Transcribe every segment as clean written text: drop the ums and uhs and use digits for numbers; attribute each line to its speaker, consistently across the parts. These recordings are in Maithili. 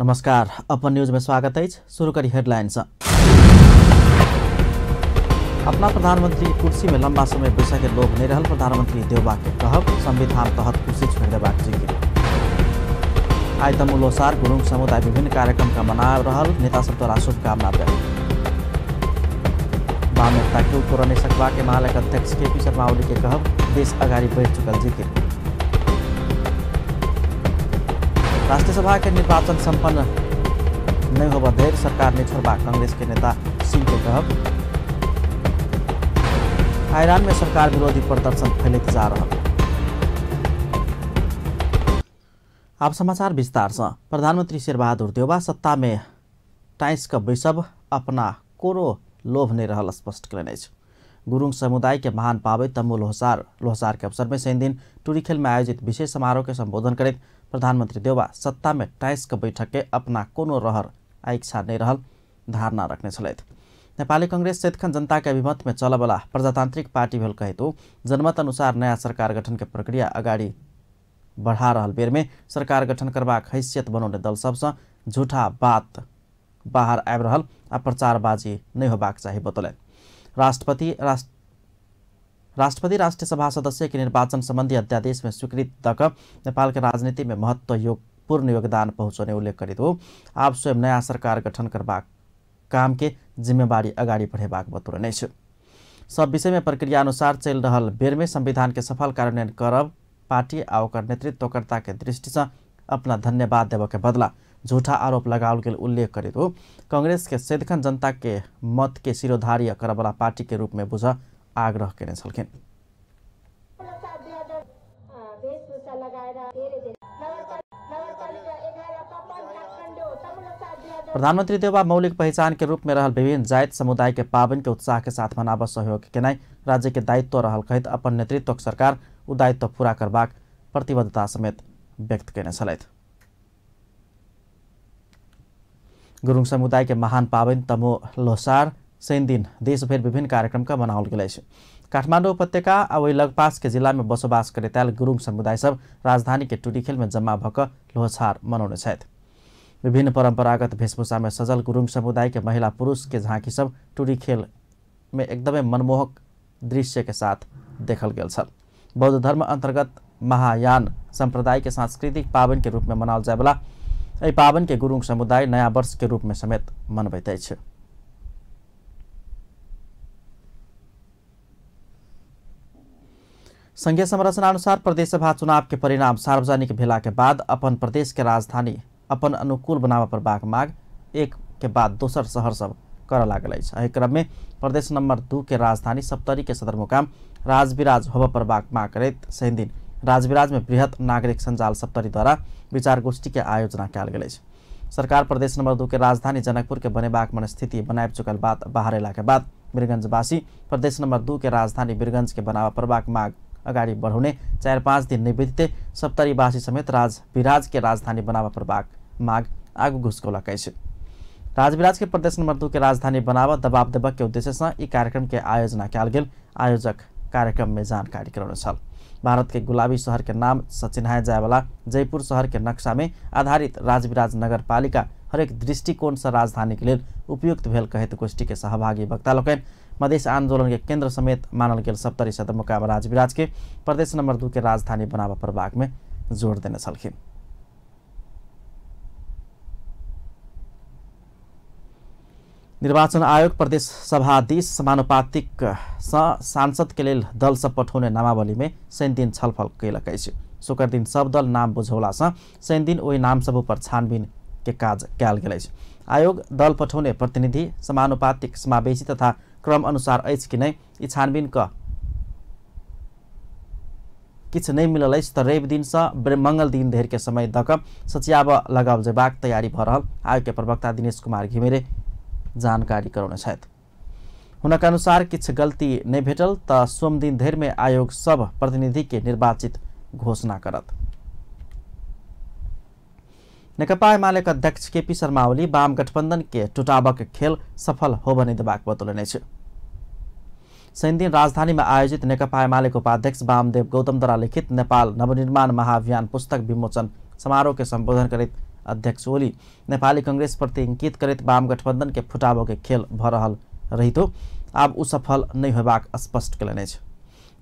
Speaker 1: नमस्कार, अपन न्यूज में स्वागत है। शुरू करी हेडलाइंस। अपना प्रधानमंत्री कुर्सी में लंबा समय बैसा के लोभ नहीं रहल प्रधानमंत्री देउबा के कहब, संविधान तहत कुर्सी छोड़ देबाक जिकिर। आइ तमु लोसार गुरुङ समुदाय विभिन्न कार्यक्रम का मना रहल नेता सब द्वारा शुभकामना व्यक्त। वाम एकता के तोड़ नहीं सकबाक एमाले अध्यक्ष केपी शर्मा ओली के कहब, देश अगाडि बढ़ि चुकल जिकिर। राष्ट्रीय सभा के निर्वाचन संपन्न नहीं होबा धरि सरकार नहीं छोड़बाक कांग्रेस के नेता सिंह के कहब। ईरान में सरकार विरोधी प्रदर्शन फैलैत जा रहा। आप समाचार विस्तार से। प्रधानमंत्री शेरबहादुर देउबा सत्ता में टाइस क बैसब अपना कोनो लोभ नहीं रहल स्पष्ट कयलनि अछि। गुरुङ समुदाय के महान पाबनि तमु लोहसार के अवसर में शनिदिन टुरीखेल में आयोजित विशेष समारोह के संबोधन करैत प्रधानमंत्री देउबा सत्ता में टाइस क बैठक के अपना कोनो रहर आ इच्छा नहीं रहल धारणा रखने छलथि। नेपाली कांग्रेस सदिखन जनता के अभिमत में चलबला प्रजातांत्रिक पार्टी भेल कहैत जनमत अनुसार नया सरकार गठन के प्रक्रिया अगाडि बढ़ा रहल बेर में सरकार गठन करबाक हैसियत बनौने दल सबसँ झूठा बात बाहर आबि रहल आ प्रचारबाजी नहीं होबाक चाही बतौलनि। राष्ट्रपति राष्ट्रीय सभा सदस्य के निर्वाचन संबंधी अध्यादेश में स्वीकृत दक नेपाल के राजनीति में महत्वपूर्ण योगदान पहुँचौने उल्लेख करैत आब स्वयं नया सरकार गठन करबाक काम के जिम्मेवारी अगाडि बढ़ेबाक बतौलनि अछि। सब विषय में प्रक्रिया अनुसार चलि रहल बेर में संविधान के सफल कार्यान्वयन करब पार्टी आ ओकर नेतृत्वकर्ता के दृष्टि से अपना धन्यवाद देबऽ के बदला झूठा आरोप लगाओल गेल उल्लेख करैत कांग्रेस के सदिखन जनता के मत के सिरोधार्य करबला पार्टी के रूप में बुझ आग्रह केने छलखिन। प्रधानमंत्री देउबा मौलिक पहचान के रूप में रहल विभिन्न जाति समुदाय के पाबनि के उत्साह के साथ मनाबऽ सहयोग केनाइ राज्य के दायित्व रहल कहैत अपन नेतृत्वक सरकार ओ दायित्व पूरा करबाक प्रतिबद्धता समेत व्यक्त केने छलथि। गुरुङ समुदाय के महान पाबनि तमु लोसार शनिदिन देशभरि विभिन्न कार्यक्रम का मनाओल गेल अछि। काठमाडौँ उपत्यका आ ओहि लगपास के जिला में बसोबास करैत आयल गुरुङ समुदाय सब राजधानी के टुरीखेल में जम्मा भऽ कऽ लोसार मनौने छथि। विभिन्न परंपरागत वेशभूषा में सजल गुरुङ समुदाय के महिला पुरुष के झांकी सब टुरीखेल में एकदमै मनमोहक दृश्य के साथ देखल गेल छल। बौद्ध धर्म अंतर्गत महायान संप्रदाय के सांस्कृतिक पाबनि के रूप में मनाओल जायवला एहि पाबनि के गुरुङ समुदाय नया वर्ष के रूप में समेत मनबैत अछि। संघीय संरचना अनुसार प्रदेश सभा चुनाव के परिणाम सार्वजनिक भेला के बाद अपन प्रदेश के राजधानी अपन अनुकूल बनाबऽ पड़बाक माग एक के बाद दोसर शहर सब करऽ लागल अछि। एहि क्रम में प्रदेश नंबर 2 के राजधानी सप्तरी के सदरमुकाम राजविराज होबऽ पड़बाक माग करैत शनिदिन राजविराज में बृहत नागरिक संजाल सप्तरी द्वारा विचार गोष्ठी के आयोजना कयल गेल अछि। सरकार प्रदेश नंबर 2 के राजधानी जनकपुर के बनेबाक मनस्थिति बनाबि चुकल बात बाहर अयला के बाद वीरगंजवासी प्रदेश नंबर 2 के राजधानी वीरगंज के बनाबऽ पड़बाक माग अगाडि बढ़ौने 4-5 दिन नहि बीतते सप्तरीवासी समेत राजविराज के राजधानी बनाबऽ पड़बाक माग आगू घुसकौलक अछि। राजविराज के प्रदेश नंबर 2 के राजधानी बनाबऽ दबाव देबऽ के उद्देश्य से ई कार्यक्रम के आयोजना कयल गेल। आयोजक कार्यक्रम में जानकारी करौने छल। भारत के गुलाबी शहर के नाम से चिन्हाए जायवाला जयपुर शहर के नक्शा में आधारित राजविराज नगरपालिका हरेक दृष्टिकोण से राजधानी के लेल उपयुक्त भेल कहैत गोष्ठी के सहभागी वक्ता लोकनि मधेश आंदोलन के केंद्र समेत मानल गेल सप्तरी सदरमुकाम राजविराज के प्रदेश नंबर 2 के राजधानी बनाबऽ पड़बाक में जोर देने छलखिन। निर्वाचन आयोग प्रदेश सभा दिस समानुपातिक सांसद के लेल दल सब पठौने नामावली में शनिदिन छलफल कयलक अछि। शुक्र दिन सब दल नाम बुझौला से शनिदिन ओहि नाम सब पर छानबीन के काज कयल गेल अछि। आयोग दल पठौने प्रतिनिधि समानुपातिक समावेशी तथा क्रम अनुसार अछि कि नहि ई छानबीन क किछु नहि मिलल अछि तऽ रवि दिन से मंगल दिन धरि के समय दऽ कऽ सचियाबऽ लगाओल जेबाक तैयारी भऽ रहल आयोग के प्रवक्ता दिनेश कुमार घिमिरे जानकारी करौने छथि। हुनक अनुसार किछु गलती नहि भेटल तऽ सोम दिन धरि में आयोग सब प्रतिनिधि के निर्वाचित घोषणा करत। नेकपा एमाले के अध्यक्ष केपी शर्मा ओली वाम गठबंधन के टुटाबक खेल सफल होबऽ नहि देबाक बतौलनि अछि। शनिदिन राजधानी में आयोजित नेकपा एमाले के उपाध्यक्ष वामदेव गौतम द्वारा लिखित नेपाल नवनिर्माण महाअभियान पुस्तक विमोचन समारोह के संबोधन करैत अध्यक्ष ओली नेपाली कांग्रेस प्रति इंकित करैत वाम गठबंधन के फुटाबऽ के खेल भऽ रहल रहितो आब उ सफल नहि होयबाक स्पष्ट कयलनि अछि।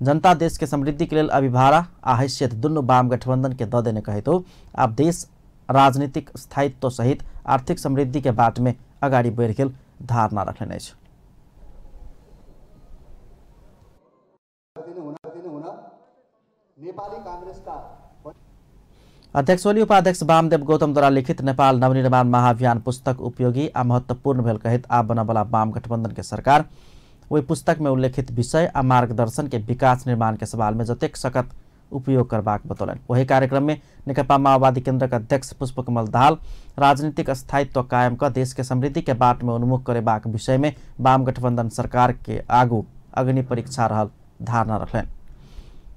Speaker 1: जनता देश के समृद्धि के लेल अभिभारा आ हैसियत दुनू वाम गठबंधन के दऽ देने कहैतो आब देश राजनीतिक स्थायित्व सहित आर्थिक समृद्धि के बाट में अगाडि बढ़ि गेल धारणा रखलनि अछि। अध्यक्ष ओली उपाध्यक्ष वामदेव गौतम द्वारा लिखित नेपाल नवनिर्माण महाअभियान पुस्तक उपयोगी आ महत्वपूर्ण भेल कहैत आब बनबला वाम गठबंधन के सरकार ओहि पुस्तक में उल्लेखित विषय आ मार्गदर्शन के विकास निर्माण के सवाल में जतेक सकत उपयोग करबाक बतौलनि। वही कार्यक्रम में नेकपा माओवादी केंद्रक अध्यक्ष पुष्पकमल दाहाल राजनीतिक स्थायित्व कायम क देश के समृद्धि के बाट में उन्मुख करेबाक विषय में वाम गठबंधन सरकार के आगू अग्नि परीक्षा रहल धारणा रखलनि।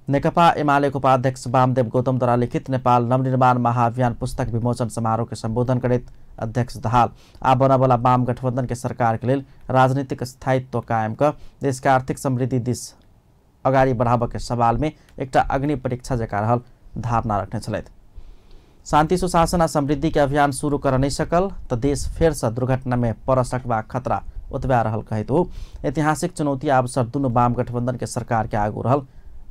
Speaker 1: नेकपा एमाले के उपाध्यक्ष वामदेव गौतम द्वारा लिखित नेपाल नवनिर्माण महाअभियान पुस्तक विमोचन समारोह के संबोधन करैत अध्यक्ष दाहाल आब बनबला वाम गठबंधन के सरकार के लेल राजनीतिक स्थायित्व कायम क देश के आर्थिक समृद्धि दिस अगाडि बढ़ाबऽ के सवाल में एकटा अग्नि परीक्षा जकाँ रहल धारणा रखने छलथि। शांति सुशासन आ समृद्धि के अभियान शुरू कर नहीं सकल त देश फेरसँ दुर्घटना में पड़ सकबाक खतरा ओतबे रहल कहैत ओ ऐतिहासिक चुनौती आ अवसर दुनू वाम गठबंधन के सरकार के आगू रहल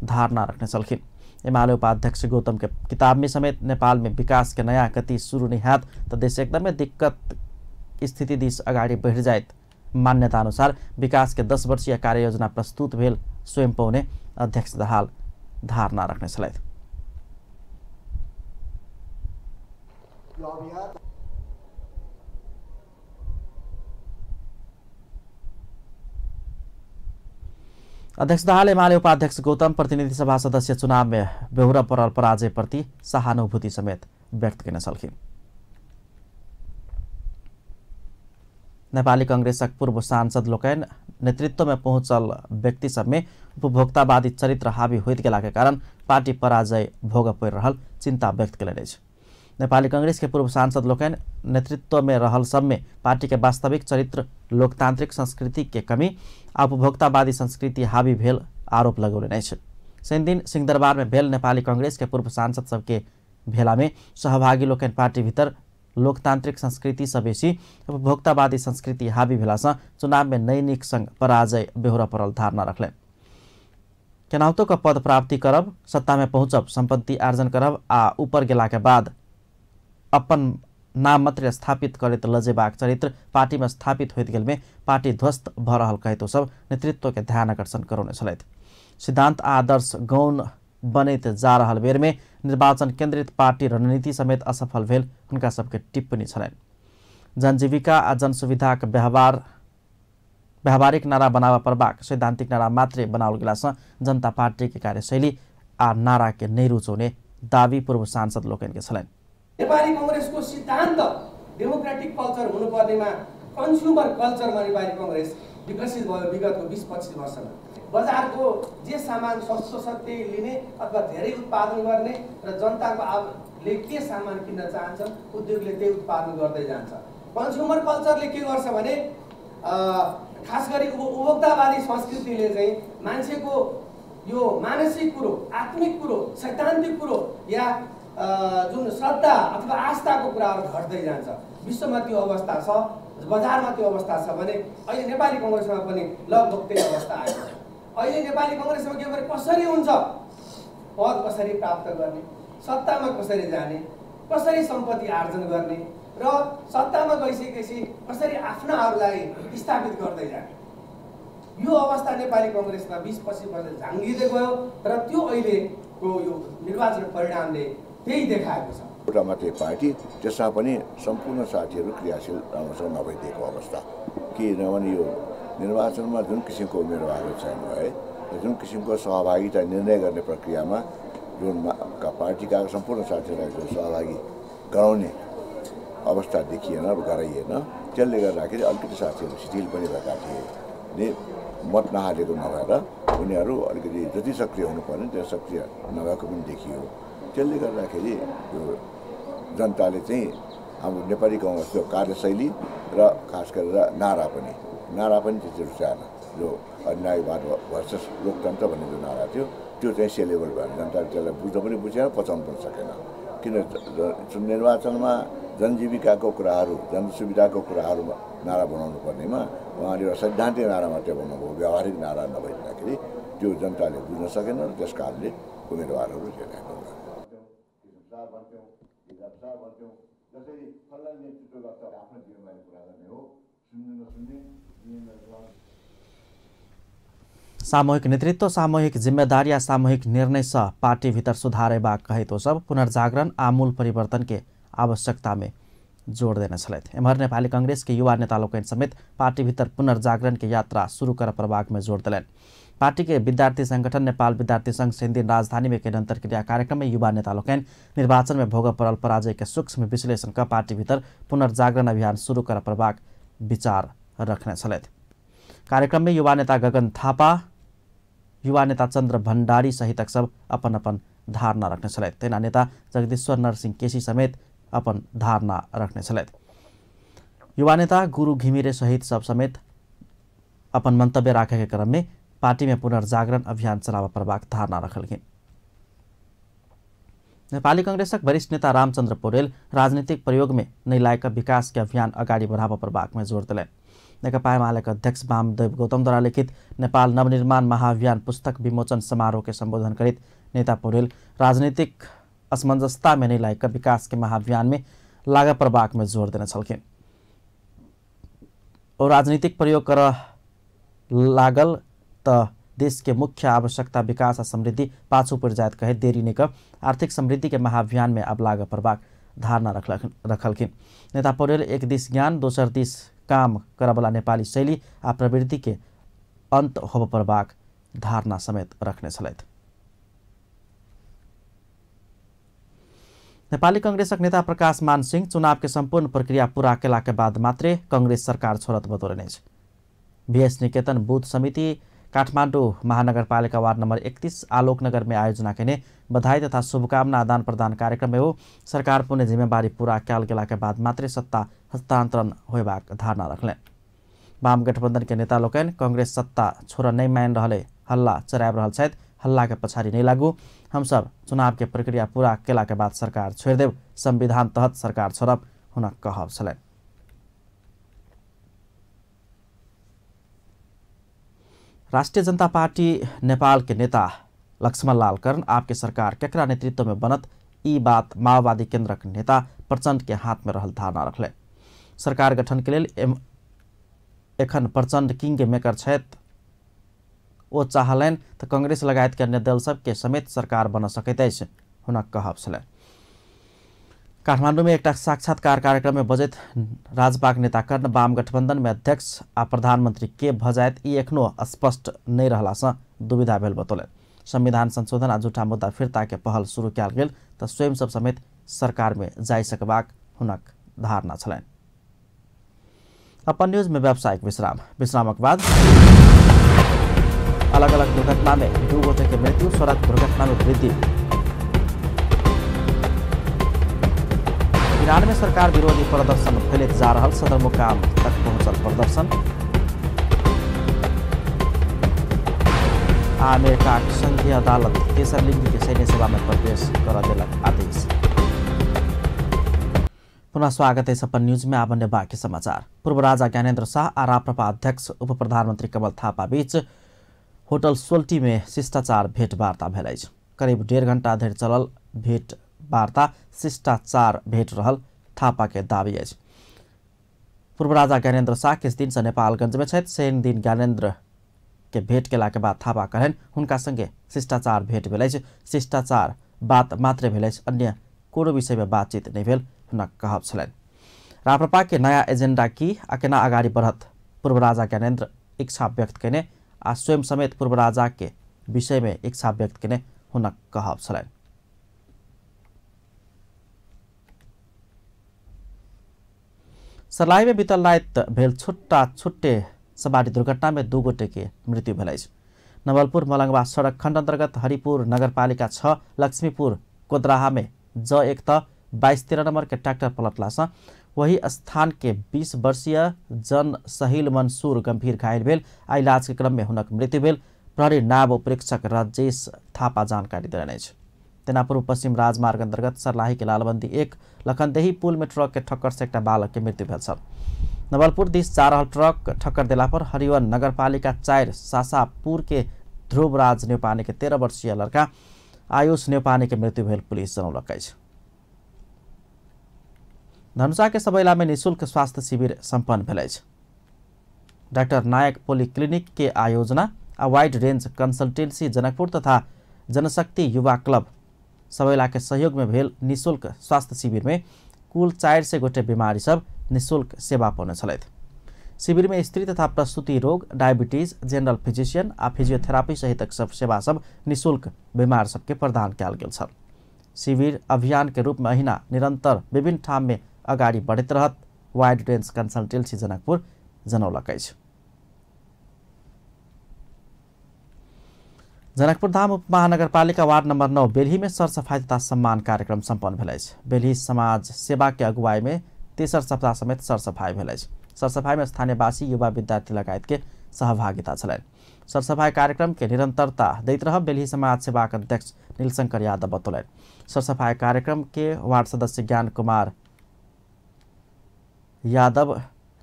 Speaker 1: धारणा रखने छलखिन। एमाले उपाध्यक्ष गौतम के किताब में समेत नेपाल में विकास के नया गति शुरू नहीं हैत त देश एकदमै दिक्कत स्थिति दिस अगाडि बढ़ि जाइत मान्यता अनुसार विकास के 10 वर्षीय कार्ययोजना प्रस्तुत भेल स्वयं पौने अध्यक्ष दाहाल धारणा रखने छलथि। अध्यक्ष दाहाल एमाले उपाध्यक्ष गौतम प्रतिनिधि सभा सदस्य चुनाव में बेहुरा पड़ल पराजय प्रति सहानुभूति समेत व्यक्त केने छलखिन। नेपाली कांग्रेसक पूर्व सांसद लोकनि नेतृत्व में पहुंचल व्यक्ति सब में उपभोक्तावादी चरित्र हावी होइत गेला के कारण पार्टी पराजय भोग पड़ि रहल चिंता व्यक्त केलनि अछि। नेपाली कांग्रेस के पूर्व सांसद लोकनि नेतृत्व में रहल सब में पार्टी के वास्तविक चरित्र लोकतांत्रिक संस्कृति के कमी आ उपभोक्तावादी संस्कृति हावी भेल आरोप लगौलनि अछि। शनिदिन सिंहदरबार में भेल नेपाली कांग्रेस के पूर्व सांसद सबके भेला में सहभागी लोकनि पार्टी भीतर लोकतांत्रिक संस्कृति से बेसी उपभोक्तावादी संस्कृति हावी भेलासँ चुनाव में नैनिक संग पराजय बेहोरा पड़ल धारणा रखलनि। केनाहुतो क पद प्राप्ति करब, सत्ता में पहुँचब, संपत्ति आर्जन करब आ ऊपर गेला के बाद अपन नाम मात्र स्थापित करैत लजेबाक चरित्र पार्टी में स्थापित होइत गेल में पार्टी ध्वस्त भऽ रहल कहैत ओ सब नेतृत्व के ध्यान आकर्षण करौने छलथि। सिद्धांत आदर्श गौण बनैत जा रहल बेर में निर्वाचन केंद्रित पार्टी रणनीति समेत असफल भेल हुनका सबके टिप्पणी छलनि। जनजीविका आ जनसुविधाक व्यवहारिक नारा बनाबऽ पड़बाक सैद्धांतिक नारा मात्रै बनाओल गेलासँ जनता पार्टी के कार्यशैली आ नारा के नहि रुचौने दावी पूर्व सांसद लोकनि के छलनि।
Speaker 2: नेपाली कांग्रेसको सिद्धान्त डेमोक्रेटिक कल्चर हुनुपर्नेमा कन्ज्युमर कल्चरमा नेपाली कांग्रेस विकसित भयो विगतको 20-25 वर्षमा। बजारको जे सामान सस्तो छ त्यही लिने अथवा धेरै उत्पादन गर्ने र जनताको आबले के सामान किन्न चाहन्छन् उद्योगले त्यही उत्पादन गर्दै जान्छ। कन्ज्युमर कल्चरले के गर्छ भने खास गरी उपभोक्तावादी संस्कृतिले चाहिँ मान्छेको यो मानसिक कुरो, आत्मिक कुरो, सैद्धान्तिक कुरो या जुन श्रद्धा अथवा आस्थाको कुराहरू घट्दै जान्छ। विश्वमा त्यो अवस्था छ, बजारमा त्यो अवस्था छ भने अहिले नेपाली कांग्रेसमा पनि लगभग त्यही अवस्था आएको छ। अहिले नेपाली कांग्रेसमा के भने कसरी हुन्छ, पद कसरी प्राप्त गर्ने, सत्तामा कसरी जाने, कसरी सम्पत्ति आर्जन गर्ने र सत्तामा गइसकेपछि कसरी आफ्नाहरूलाई स्थापित गर्दै जाने, यो अवस्था नेपाली कांग्रेसमा 20-25 वर्ष झाँगिँदै गयो र त्यो अहिलेको यो निर्वाचन परिणामले त्यही देखाएको छ।
Speaker 3: एउटा मात्रै पार्टी, त्यसमा पनि सम्पूर्ण साथीहरू क्रियाशील राम्रोसँग नभइदिएको अवस्था। किनभने यो निर्वाचनमा जुन किसिमको उम्मेदवारहरू चयन भए र जुन किसिमको सहभागिता निर्णय गर्ने प्रक्रियामा जुन पार्टीका सम्पूर्ण साथीहरूलाई जुन सहभागी गराउने अवस्था देखिएन, गराइएन, त्यसले गर्दाखेरि अलिकति साथीहरू शिथिल पनि भएका थिए। मत नहालेको नभएर उनीहरू अलिकति जति सक्रिय हुनुपर्ने त्यो सक्रिय नभएको पनि देखियो। त्यसले गर्दाखेरि यो जनताले चाहिँ हाम्रो नेपाली कङ्ग्रेसको कार्यशैली र खास गरेर नारा पनि त्यति रुचाएन। जो अन्यायवाद भर्सेस लोकतन्त्र भन्ने जो नारा थियो त्यो चाहिँ सेलेबल भएन। जनताले त्यसलाई बुझ्न पनि बुझेन, पचाउनु पनि सकेन। किन निर्वाचनमा जनजीविकाको कुराहरू, जनसुविधाको कुराहरूमा नारा बनाउनु पर्नेमा उहाँले एउटा सैद्धान्तिक नारा मात्रै बनाउनुभयो, व्यावहारिक नारा नभइदिँदाखेरि त्यो जनताले बुझ्न सकेन र त्यस कारणले उम्मेदवारहरू निर्णय गर्नु।
Speaker 1: सामूहिक नेतृत्व, सामूहिक जिम्मेदारी आ सामूहिक निर्णय से पार्टी भीतर सुधार अयबाक कहैत ओ सब पुनर्जागरण आमूल परिवर्तन के आवश्यकता में जोड़ देने छलथि। एम्हर नेपाली कांग्रेस के युवा नेता लोकनि समेत पार्टी भीतर पुनर्जागरण के यात्रा शुरू कर पड़बाक में जोड़ देलनि। पार्टी के विद्यार्थी संगठन नेपाल विद्यार्थी संघ शनिदिन राजधानी में कयने अंतर्क्रिया कार्यक्रम में युवा नेता लोकनि निर्वाचन में भोग पड़ल पराजय के सूक्ष्म विश्लेषण क पार्टी भीतर पुनर्जागरण अभियान शुरू कर पड़बाक विचार रखने छलथि। कार्यक्रम में युवा नेता गगन थापा, युवा नेता चंद्र भंडारी सहितक सब अपन अपन धारणा रखने छलथि। तहिना नेता जगदीश्वर नरसिंह केसी समेत अपन धारणा रखने छलथि। युवा नेता गुरु घिमिरे सहित सब समेत अपन मंतव्य राखे के क्रम में पार्टी में पुनर्जागरण अभियान चलाबऽ पड़बाक धारणा रखलखिन। नेपाली कांग्रेसक वरिष्ठ नेता रामचंद्र पौडेल राजनीतिक प्रयोग में नहि लायक विकास के अभियान अगाडि बढ़ाबऽ पड़बाक में जोड़ देलनि। नेकपा एमाले के अध्यक्ष वामदेव गौतम द्वारा लिखित नेपाल नवनिर्माण महाअभियान पुस्तक विमोचन समारोह के संबोधन करैत नेता पौडेल राजनीतिक असमंजसता में नहीं लायक विकास के महाअभियान में लागऽ पड़बाक में जोर देने छलखिन। और राजनीतिक प्रयोग कर लागल त देश के मुख्य आवश्यकता विकास आ समृद्धि पाछू पड़ि जायत कहैत देरी नहि क आर्थिक समृद्धि के महाअभियान में अब लागऽ पड़बाक धारणा रखलखिन। नेता पौडेल एक दिस ज्ञान दोसर दिस काम करबला नेपाली शैली आ प्रवृत्ति के अंत होबऽ पड़बाक धारणा समेत रखने छलथि। नेपाली कांग्रेसक नेता प्रकाश मान सिंह चुनाव के संपूर्ण प्रक्रिया पूरा केला के बाद मात्रे कांग्रेस सरकार छोड़त बतौलनि अछि। बीएस निकेतन बूथ समिति काठमाडौँ महानगरपालिका वार्ड नंबर 31 आलोकनगर में आयोजना केने बधाई तथा शुभकामना आदान प्रदान कार्यक्रम में ओ सरकार पुनः जिम्मेवारी पूरा कयल गेला के बाद मात्रे सत्ता हस्तांतरण होयबाक धारणा रखलनि। वाम गठबंधन के नेता लोकनि कांग्रेस सत्ता छोड़ नहीं मान रहल हल्ला चराबि रहल छथि, हल्ला के पछाड़ी नहीं लागू, हम सब चुनाव के प्रक्रिया पूरा केला के बाद सरकार छोड़ि देब, संविधान तहत सरकार छोड़ब हुनक कहब छलनि। राष्ट्रीय जनता पार्टी नेपाल के नेता लक्ष्मण लाल कर्ण आपके सरकार केकरा नेतृत्व में बनत ई बात माओवादी केंद्रक नेता प्रचंड के हाथ में रहल धारणा रखले। सरकार गठन के लेल एखन प्रचंड किंग मेकर छथि, ओ चाहलनि त कांग्रेस लगायत के अन्य दल सब के समेत सरकार बन सकैत अछि हुनक कहब छलनि। काठमाडौँ में एक साक्षात्कार कार्यक्रम में बजैत राजपाक नेता कर्ण वाम गठबंधन में अध्यक्ष आ प्रधानमंत्री के भ जायत ई एखनो स्पष्ट नहीं रहला से दुविधा भेल बतौलनि। संविधान संशोधन आ झूठा मुद्दा फिर्ता के पहल शुरू कयल गेल त स्वयं सब समेत सरकार में जाय सकबाक हुनक धारणा छलनि। अपन न्यूज में व्यावसायिक विश्राम, विश्रामक बाद अलग अलग दुर्घटना में 2 गोटे के मृत्यु, सड़क दुर्घटना में वृद्धि। ईरान में सरकार विरोधी प्रदर्शन फैलैत जा रहल, सदरमुकाम तक पहुंचल प्रदर्शन। अमेरिका संघीय अदालत तेसर लिंगी के सैन्य सेवा में प्रवेश कर देलक आदेश। पुनः स्वागत है अपन न्यूज में। आब बाकी समाचार। पूर्व राजा ज्ञानेन्द्र शाह आ राप्रपा अध्यक्ष उप प्रधानमंत्री कमल थापा बीच होटल सोल्टी में शिष्टाचार भेंटवार्ता भेल अछि। करीब 1.5 घंटा धरि चलल भेंट वार्ता शिष्टाचार भेंट रहल थापा के दावी अछि। पूर्व राजा ज्ञानेन्द्र शाह किस दिन से नेपालगंज में छथि, शनि दिन ज्ञानेन्द्र के भेंट केला के बाद थापा कहलनि हुनका संगे शिष्टाचार भेंट भेल अछि, शिष्टाचार बात मात्रे भेल अछि, अन्य कोनो विषय में बातचीत नहीं भेल हुनक कहब छलनि। राप्रपा के नया एजेंडा की आ केना अगाडि बढ़त पूर्व राजा ज्ञानेन्द्र इच्छा व्यक्त केने आ स्वयं समेत पूर्व राजा के विषय में इच्छा व्यक्त केने हुनक कहब छलनि। सर्लाही में बीतल राति भेल छुट्टा छुट्टे सवारी दुर्घटना में 2 गोटे के मृत्यु भेल अछि। नवलपुर मलंगवा सड़क खंड अंतर्गत हरिपुर नगरपालिका 6 लक्ष्मीपुर कोदराहा में ज 1 त 22-13 नंबर के ट्रैक्टर पलटला से वही स्थान के 20 वर्षीय जन सहिल मंसूर गंभीर घायल भेल आ इलाज के क्रम में हुनक मृत्यु भेल। प्रहरी नायब उपरीक्षक राजेश थापा जानकारी देलनि अछि। तेना पूर्व पश्चिम राजमार्ग अंतर्गत सर्लाही के लालबंदी 1 लखनदेही पुल में ट्रक के ठक्कर से एकटा बालक के मृत्यु भेल छल। नवलपुर दिस जा रहल ट्रक ठक्कर देला पर हरिवन नगरपालिका 4 सासापुर के ध्रुवराज न्यौपाने के 13 वर्षीय लड़का आयुष न्यौपाने के मृत्यु भेल पुलिस जनौलक अछि। धनुषा के सबैला में निःशुल्क स्वास्थ्य शिविर सम्पन्न भेल अछि। डाक्टर नायक पोलिक्लिनिक के आयोजना आ वाइड रेंज कंसल्टेंसी जनकपुर तथा जनशक्ति युवा क्लब सबैला के सहयोग में भेल निःशुल्क स्वास्थ्य शिविर में कुल 400 गोटे बीमारी सब निःशुल्क सेवा पौने छलथि। शिविर में स्त्री तथा प्रसूति रोग, डायबिटीज, जनरल फिजिशियन आ फिजियोथेरापी सहितक सब सेवा सब निःशुल्क बीमार सबके प्रदान कयल गेल छल। शिविर अभियान के रूप में अहिना निरंतर विभिन्न ठाम में अगाडि बढ़ैत रहत वाइड रेंज कंसल्टेंसी जनकपुर जनौलक अछि। जनकपुर धाम उप महानगरपालिका वार्ड नंबर 9 बेलही में सरसफाई तथा सम्मान कार्यक्रम सम्पन्न भेल अछि। बेलही समाज सेवा के अगुवाई में तेसर सप्ताह समेत सरसफाई भेल अछि। सरसफाई में स्थानीयवासी, युवा, विद्यार्थी लगायत के सहभागिता छलनि। सरसफाई कार्यक्रम के निरंतरता दैत रह बेलही समाज सेवा के अध्यक्ष नीलशंकर यादव बतौलनि। सरसफाई कार्यक्रम के वार्ड सदस्य ज्ञान कुमार यादव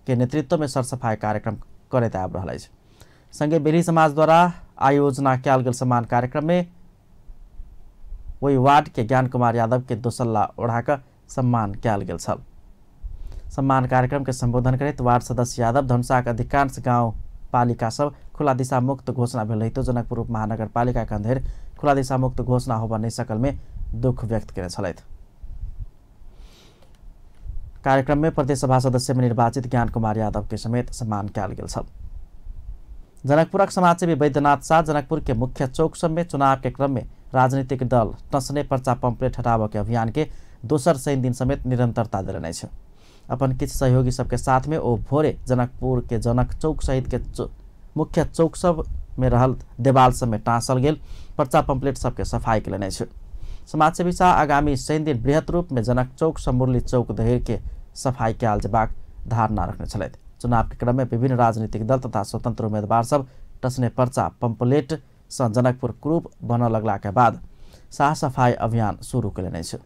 Speaker 1: के नेतृत्व में सरसफाई कार्यक्रम करैत आबि रहल अछि। संगे बेलही समाज द्वारा आयोजना कयल गेल सम्मान कार्यक्रम में ओहि वार्ड के ज्ञान कुमार यादव के दोसल्ला ओढ़ाकऽ सम्मान कयल गेल छल। सम्मान कार्यक्रम के संबोधन करैत वार्ड सदस्य यादव धनुषा के अधिकांश गांव पालिका सब खुला दिशा मुक्त घोषणा भेल रहितो जनकपुर उप महानगरपालिका के अंधेर खुला दिशा मुक्त घोषणा होबऽ नहि सकल में दुख व्यक्त केने छलथि। कार्यक्रम में प्रदेश सभा सदस्य में निर्वाचित ज्ञान कुमार यादव के समेत सम्मान कयल गेल छल। जनकपुरक समाजसेवी वैद्यनाथ शाह जनकपुर के मुख्य चौक सब में चुनाव के क्रम में राजनीतिक दल टसने पर्चा पंपलेट हटाबऽ के अभियान के दोसर शनि दिन समेत निरंतरता देलनि अछि। अपन किछु सहयोगी सबके साथ में ओ भोरे जनकपुर के जनक चौक सहित के मुख्य चौक सब में रहल देवाल सब में टाँसल गेल पर्चा पंपलेट सबके सफाई केलनि अछि। समाजसेवी शाह आगामी शनि दिन बृहत रूप में जनक चौक से मुरली चौक धरि के सफाई कयल जेबाक धारणा रखने छलथि। चुनाव के क्रम में विभिन्न राजनीतिक दल तथा स्वतंत्र उम्मीदवार सब टसने पर्चा पंपलेट से जनकपुर क्रूप बनऽ लगला के बाद साफ सफाई अभियान शुरू केलनि अछि।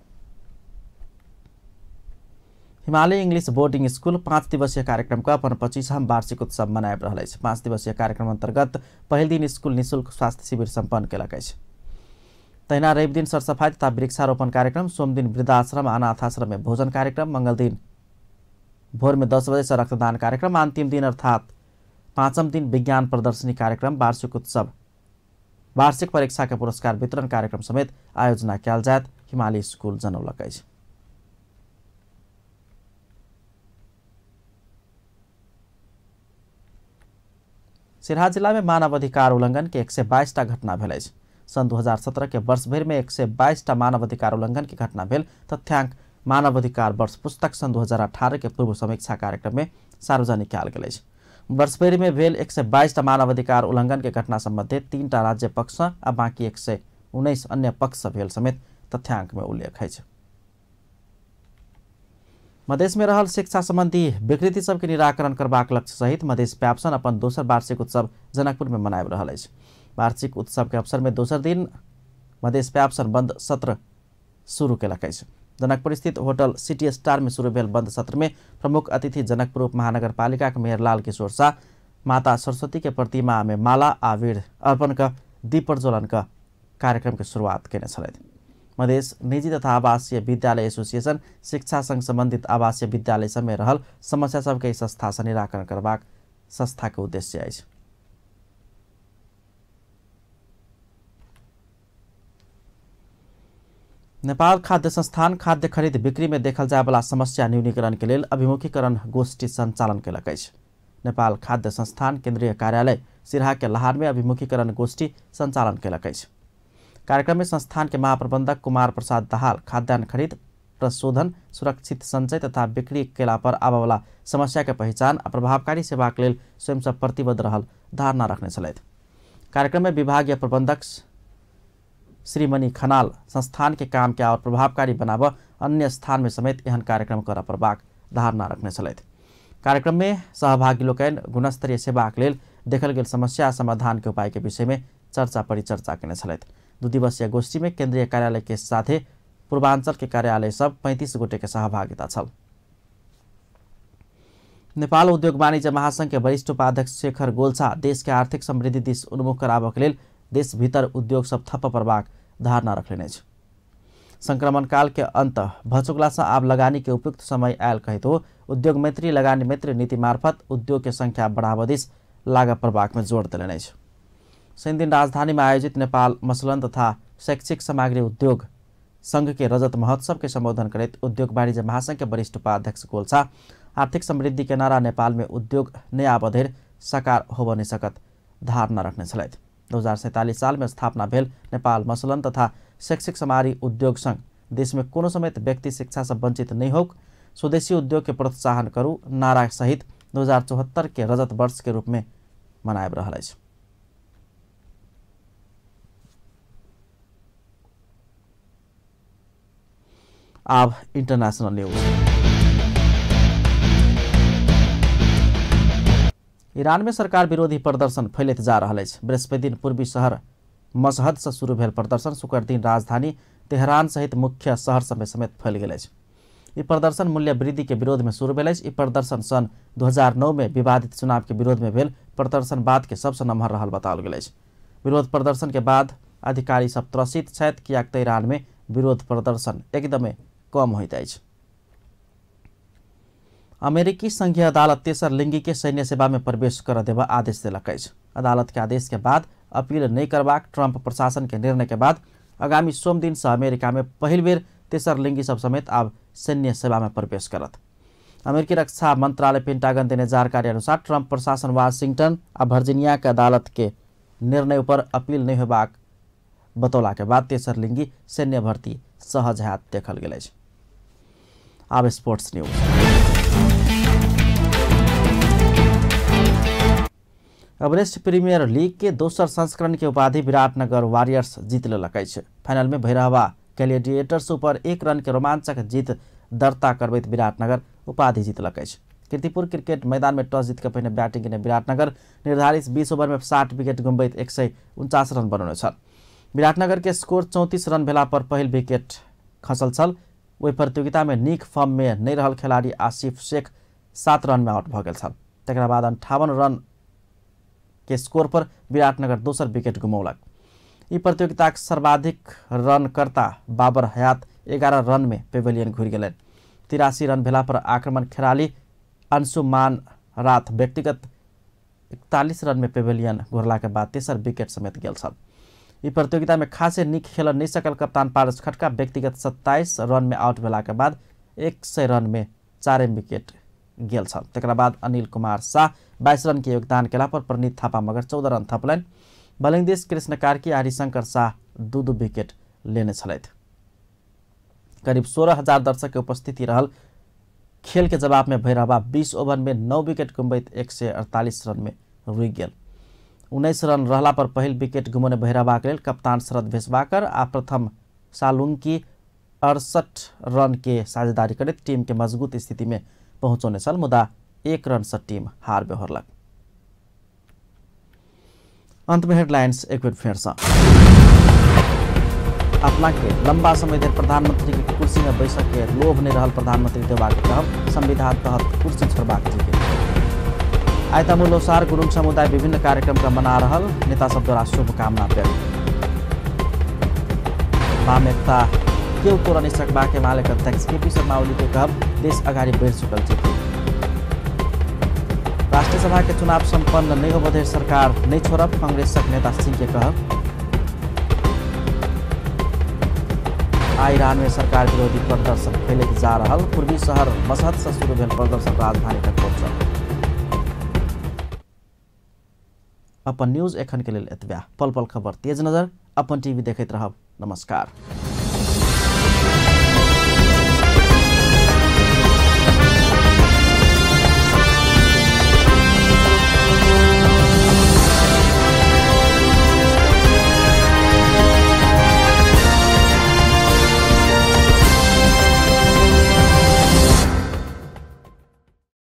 Speaker 1: हिमालय इंग्लिश बोर्डिंग स्कूल 5 दिवसीय कार्यक्रम का अपन 25वां वार्षिक उत्सव मनाबि रहल अछि। 5 दिवसीय कार्यक्रम अंतर्गत पहिल दिन स्कूल निःशुल्क स्वास्थ्य शिविर सम्पन्न केलक अछि। तहिना रवि दिन सरसफाई तथा वृक्षारोपण कार्यक्रम, सोमदिन वृद्धाश्रम अनाथाश्रम में भोजन कार्यक्रम, मंगल दिन भोर में 10 बजे से रक्तदान कार्यक्रम, अंतिम दिन अर्थात 5म दिन विज्ञान प्रदर्शनी कार्यक्रम, वार्षिक उत्सव, वार्षिक परीक्षा के पुरस्कार वितरण कार्यक्रम समेत आयोजना कयल जायत हिमालय स्कूल जनौलक अछि। सिरहा जिला में मानवाधिकार उल्लंघन के 122 टा घटना भेल अछि। सन् 2017 के वर्ष भरि में 122 टा मानवाधिकार उल्लंघन के घटना भेल तथ्यांक मानवाधिकार वर्ष पुस्तक सन् 2018 के पूर्व समीक्षा कार्यक्रम में सार्वजनिक कयल गेल अछि। वर्ष भरि में भेल 122 टा मानवाधिकार उल्लंघन के घटना सम्बन्धी 3 टा राज्य पक्ष आ बाकी 119 अन्य पक्ष भेल समेत तथ्यांक में उल्लेख अछि। मधेश में रहल शिक्षा संबंधी विकृति सबके निराकरण करबाक लक्ष्य सहित मधेश प्याप्सन अपन दोसर वार्षिक उत्सव जनकपुर में मनाबि रहल अछि। वार्षिक उत्सव के अवसर में दोसर दिन मधेश प्याप्सन बंद सत्र शुरू केलक अछि। जनकपुर स्थित होटल सिटी स्टार में शुरू भेल बंद सत्र में प्रमुख अतिथि जनकपुर उप महानगरपालिका के मेयर लाल किशोर शाह माता सरस्वती के प्रतिमा में माला आबिर अर्पण क दीप प्रज्वलन क कार्यक्रम के शुरुआत केने छलथि। मधेश निजी तथा आवासीय विद्यालय एसोसिएशन शिक्षा संग संबंधित आवासीय विद्यालय सब में रहल समस्या सबके संस्था से निराकरण करबाक संस्था के उद्देश्य अछि। नेपाल खाद्य संस्थान खाद्य खरीद बिक्री में देखल जायवाला समस्या न्यूनीकरण के लेल अभिमुखीकरण गोष्ठी संचालन केलक अछि। नेपाल खाद्य संस्थान केंद्रीय कार्यालय सिरहा के लहार में अभिमुखीकरण गोष्ठी संचालन केलक अछि। कार्यक्रम में संस्थान के महाप्रबंधक कुमार प्रसाद दाहाल खाद्यान्न खरीद, प्रशोधन, सुरक्षित संचय तथा बिक्री केला पर आबयवला समस्या के पहिचान आ प्रभावकारी सेवा के लेल स्वयं सँ प्रतिबद्ध रहल धारणा रखने छलथि। कार्यक्रम में विभागीय प्रबंधक श्रीमणि खनाल संस्थान के काम के और प्रभावकारी बनाबऽ अन्य स्थान में समेत एहन कार्यक्रम करऽ पड़बाक धारणा रखने छलथि। कार्यक्रम में सहभागी लोकनि गुणस्तरीय सेवा के लेल देखल गेल समस्या समाधान के उपाय के विषय में चर्चा परिचर्चा केने छलथि। दू दिवसीय गोष्ठी में केंद्रीय कार्यालय के साथे पूर्वांचल के कार्यालय सब 35 गोटे के सहभागिता छल। नेपाल उद्योग वाणिज्य महासंघ के वरिष्ठ उपाध्यक्ष शेखर गोल्छा देश के आर्थिक समृद्धि दिस उन्मुख कराबऽ के लेल देश भीतर उद्योग सब थप पड़बाक धारणा रखलनि अछि। संक्रमण काल के अंत भ चुकला से आब लगानी के उपयुक्त समय आयल कहैत उद्योग मैत्री लगानी मैत्री नीति मार्फत उद्योग के संख्या बढ़ाबऽ दिस लागऽ पड़बाक में जोड़ देलनि अछि। शनिदिन राजधानी में आयोजित नेपाल मसलन तथा शैक्षिक सामग्री उद्योग संघ के रजत महोत्सव के संबोधन करैत उद्योग वाणिज्य महासंघ के वरिष्ठ उपाध्यक्ष गोल्छा आर्थिक समृद्धि के नारा नेपाल में उद्योग नै आबऽ धरि साकार होबऽ नहि सकत धारणा रखने छलथि। 2047 साल में स्थापना भेल नेपाल मसलन तथा शैक्षिक सामग्री उद्योग संघ देश में कोनो समेत व्यक्ति शिक्षा से वंचित नहीं होक, स्वदेशी उद्योग के प्रोत्साहन करू नारा सहित 2074 के रजत वर्ष के रूप में मनाबि रहल अछि। आब इंटरनेशनल न्यूज। ईरान में सरकार विरोधी प्रदर्शन फैलैत जा रहल अछि। बृहस्पति दिन पूर्वी शहर मशहद से शुरू भेल प्रदर्शन शुक्र दिन राजधानी तेहरान सहित मुख्य शहर सब समेत फैल गेल अछि। ई प्रदर्शन मूल्य वृद्धि के विरोध में शुरू भेल अछि। ई प्रदर्शन सन 2009 में विवादित चुनाव के विरोध में भेल प्रदर्शन बाद के सबसे नमहर रहल बताओल गेल अछि। विरोध प्रदर्शन के बाद अधिकारी सब त्रसित छथि, कियाक तऽ ईरान में विरोध प्रदर्शन एकदमै कम होइत अछि। अमेरिकी संघीय अदालत तेसर लिंगी के सैन्य सेवा में प्रवेश कर देबा आदेश देलक अछि। अदालत के आदेश के बाद अपील नहीं करबाक ट्रंप प्रशासन के निर्णय के बाद आगामी सोम दिन से अमेरिका में पहिल बेर तेसर लिंगी सब समेत आब सैन्य सेवा में प्रवेश करत। अमेरिकी रक्षा मंत्रालय पेंटागन देने जानकारी अनुसार ट्रंप प्रशासन वाशिंगटन आ वर्जीनिया के अदालत के निर्णय पर अपील नहीं होबाक बतौला के बाद तेसर लिंगी सैन्य भर्ती सहज हैत देखल गेल अछि। आब sports news. Everest premier league के दोसर संस्करण के उपाधि विराटनगर वॉरियर्स जीत लेलक अछि। फाइनल में भैरहवा ग्लैडिएटर्स ऊपर 1 रन के रोमांचक जीत दर्ता करबैत विराटनगर उपाधि जीतलक अछि। कीर्तिपुर क्रिकेट मैदान में टॉस जीत के पहिने बैटिंग केने विराटनगर निर्धारित 20 ओवर में 60 विकेट गुमबैत 149 रन बनौने छल। विराटनगर के स्कोर 34 रन भेला पर पहिल विकेट खसल छल। ओहि प्रतियोगिता में नीक फॉर्म में नहि रहल खिलाड़ी आसिफ शेख 7 रन में आउट भऽ गेल छल। तकरा बाद 58 रन के स्कोर पर विराटनगर दोसर विकेट गुमौलक। ई प्रतियोगिताक सर्वाधिक रनकर्ता बाबर हयात 11 रन में पेवेलियन घुरि गेलनि। 83 रन भेला पर आक्रमण खेलाड़ी अंशुमान राथ व्यक्तिगत 41 रन में पेवेलियन घुरला के बाद तेसर विकेट समेत गेल छल। ई प्रतियोगिता में खासे नीक खेल नहीं सकल कप्तान पारस खड़का व्यक्तिगत 27 रन में आउट भेला के बाद 100 रन में 4 विकेट गेल छल। तकरा बाद अनिल कुमार शाह 22 रन के योगदान केला पर प्रणीत थापा मगर 14 रन थपलनि। बलिंगदेश कृष्ण कार्की आ हरिशंकर शाह 2-2 विकेट लेने छलथि। करीब 16,000 दर्शक के उपस्थिति रहल खेल के जवाब में भैरहवा 20 ओवर में 9 विकेट गुमबैत 148 रन में रुकि गेल। 19 रन रहला पर पहिल विकेट गुमौने भैरहवा के लेल कप्तान शरद भेसवाकर आ प्रथम सालुंकी 68 रन के साझेदारी करैत टीम के मजबूत स्थिति में पहुंचौने छल, मुदा 1 रन से टीम हार बेहोरलक। अंत में हेडलाइंस एक बेर फेर से। अपना के लंबा समय धरि प्रधानमंत्री के कुर्सी में बैसक के लोभ नहीं रहल प्रधानमंत्री देवा के कहब, संविधान तहत कुर्सी छोड़बाक जिक्र। आइ तमु लोसार गुरुङ समुदाय विभिन्न कार्यक्रम का मना रहल नेता सब द्वारा शुभकामना व्यक्त। वाम एकता केओ तोड़ नहीं सकबाक एमाले के अध्यक्ष केपी शर्मा ओली के कहब, देश अगाडि बढ़ि चुकल जिक्र। राष्ट्रीय सभा के चुनाव संपन्न नहीं होबऽ धरि सरकार नहीं छोड़ब, कांग्रेसक नेता सिंह के कहब। ईरान में सरकार विरोधी प्रदर्शन फैलैत जा रहल, पूर्वी शहर मशहद से शुरू भेल प्रदर्शन राजधानी तक पहुंचल। अपन न्यूज एखन के लेल एतबे। पल पल खबर तेज नजर अपन टीवी देखैत रहब। नमस्कार।